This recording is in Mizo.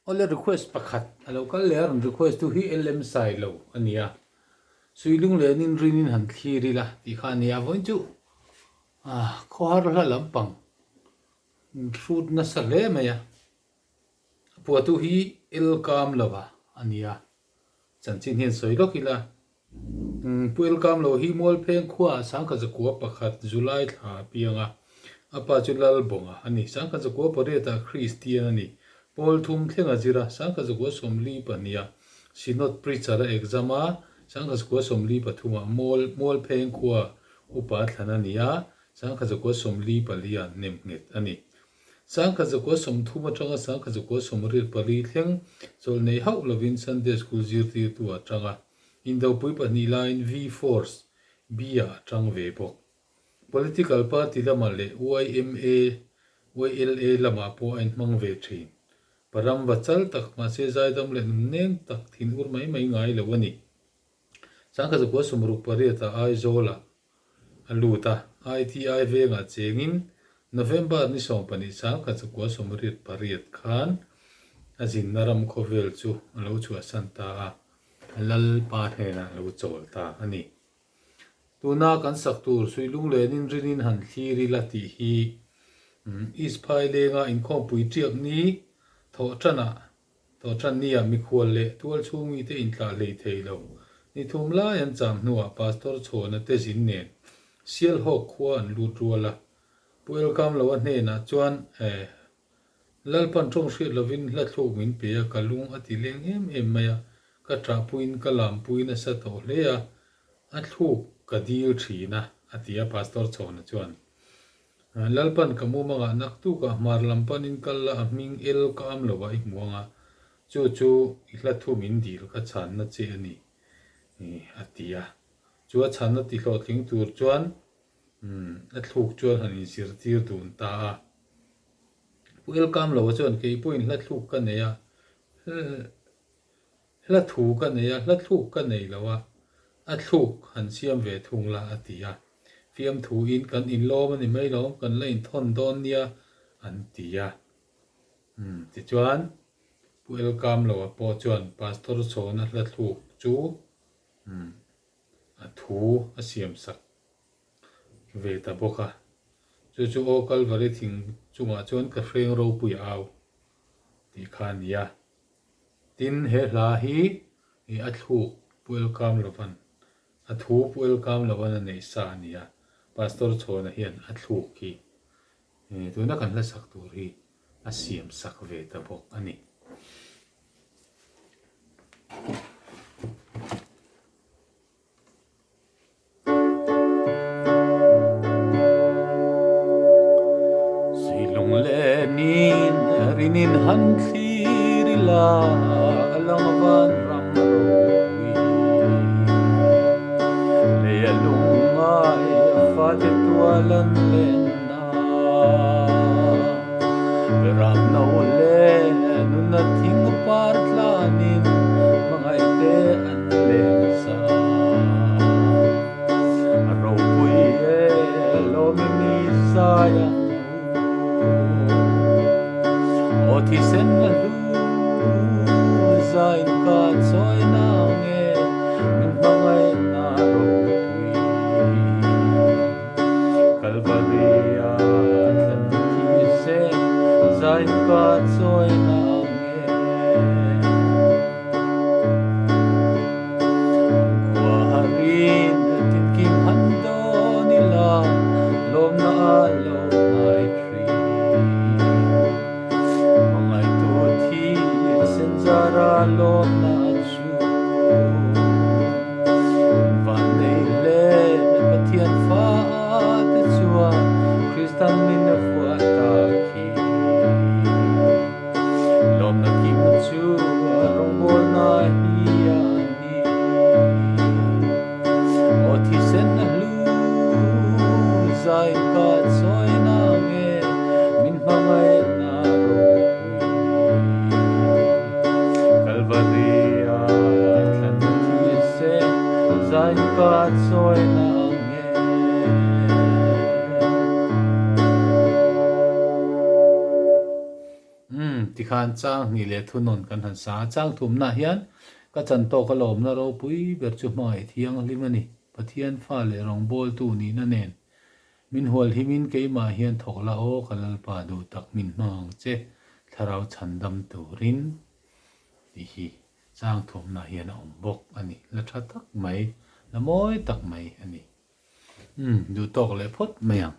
Awle request pakhat a lo kal leh a rawn request tu hi LM Sailo a ni a, Suilung lenin rinin han thlir ila tih kha a ni a, vawiin chu khawhar hla lampang hrut nasa hle mai a, a puahtu hi El Kamlova a ni a, Chanchin hian sawi lawk ila, Pu Elkamlo hi Mualpheng khuaah Sangkhat Zakua pakhat July thla a piang a, a pa chu Lalbawnga a ni. Sangkhat Zakua pariatah Kristian a ni. Pawl thum thleng a zir a, Sangkhat Zakua 42ah Synod Preacher a exam a, Sangkhat Zakua 43ah Mualpheng khuaa upa thlan a ni a, Sangkhat Zakua 44ah nemnghet a ni. 1930 atanga 1984 thleng chawlh nei hauh lovin Sunday School zirtirtu a tang a, Indopui pahnih laiin V-Force B-ah a tang ve bawk. Political party lamah leh yma, YLA lamah pawh a inhmang ve thin. Param va chal tak, mahse zaidam leh nungneng tak thinur mai mai ngai lo a ni. 1968 Aizawlah a lut a, ITI vengah chengin November ni 12 1988 khan a zinna ram khawvel chu a lo chhuahsan ta a, Lalpa hnenah a lo chawl ta a ni. Tuna kan sak tur Suilunglenin rinin han thlir ila tih hi East Phailenga inkhawmpui ṭiak ni thawh ṭanah Tawhṭannia mikhual leh tual chhung mite intlah hlei thei lo. Ni thum lai an cham hnuah Pastor Chhawna te zin nen Sialhawk khua an lut rual a. Pu Elkamloa hnenah chuan, Eh, Lalpan ṭawng hriat lovin hla thluk min pe a, ka lung a ti leng em em mai a, ka ṭahpuiin ka lampui nasa tawh hle a, a thluk ka dil ṭhin a, a ti a Pastor Chhawna chuan. Lalpan ka mumangah naktukah hmar lam panin kal la a hming el ka am lo a i hmu anga chu chu i hla thu min dil ka chhanna che a ni a ti a. Chu a chhanna ti hlawhtling tur chuan a thluk chuan han inzirtir dun ta a. Pu Elkamloa chuan kei pawhin hla thluk ka nei a, Hla thu ka nei a, hla thluk ka nei lo a, a thluk han siam ve thung la, a ti a. Fiamthuin kan inlawm a ni mai lo, kan la inthawn dawn nia, an ti a. Umm, tichuan, Pu Elkamloa pawh chuan Pastor Chhawna hla thluk chu, umm, a thu a siamsak ve ta bawk a. Chu chu aw Kalvari thing chungah chuan ka hreng ropui au tih kha a ni a. Tin, he hla hi a thluk Pu Elkamlovan, a thu Pu Elkamlovan a neih sa a ni a, Pastor Chhawna hian a thluk hi tuna kan hla sak tur hi a siam sak ve ta bawk a ni. Suilunglenin rinin han thlir ila a lang van ram ropui. Lei a lungngai a fate tual an lenna. Ram no leh nuna thing par tlanin hmangaihte an leng sa. A ropui e lawmi mi zai ang u. Aw thisen la hlu zain ka chawi na nge min hmangaihna ropui. Kalvaria thlan thi se zain ka chawi na nge. Khua harin tinkim han dawn ila lawmna a lo hnai thin. Hmangaihtu thi sen zara lawmna chu. Vannei hle Pathian fa te chuan Kristan min a fuah ta khi. Lawmna kim chu a rawngbawlna hi a ni. Aw thisen a hlu zain ka chawi na nge min hmangaihna ropui. Kalvari. Tikhan chang hnih leh thunawn kan han sa a, chang thumnaah hian ka chan tawk a lawmna ropui ber chu hmangaih thianghlim a ni. Pathian fa leh rawngbawltu nihna nen min hual himin keimah hian thawk la aw ka Lalpa duh tak min hmang ang che thlarau chhandam turin tih hi chang thumnaah hian a awm bawk a ni. La tha tak mai, la mawi tak mai a ni. Umm duh tawk leh phawt mai ang.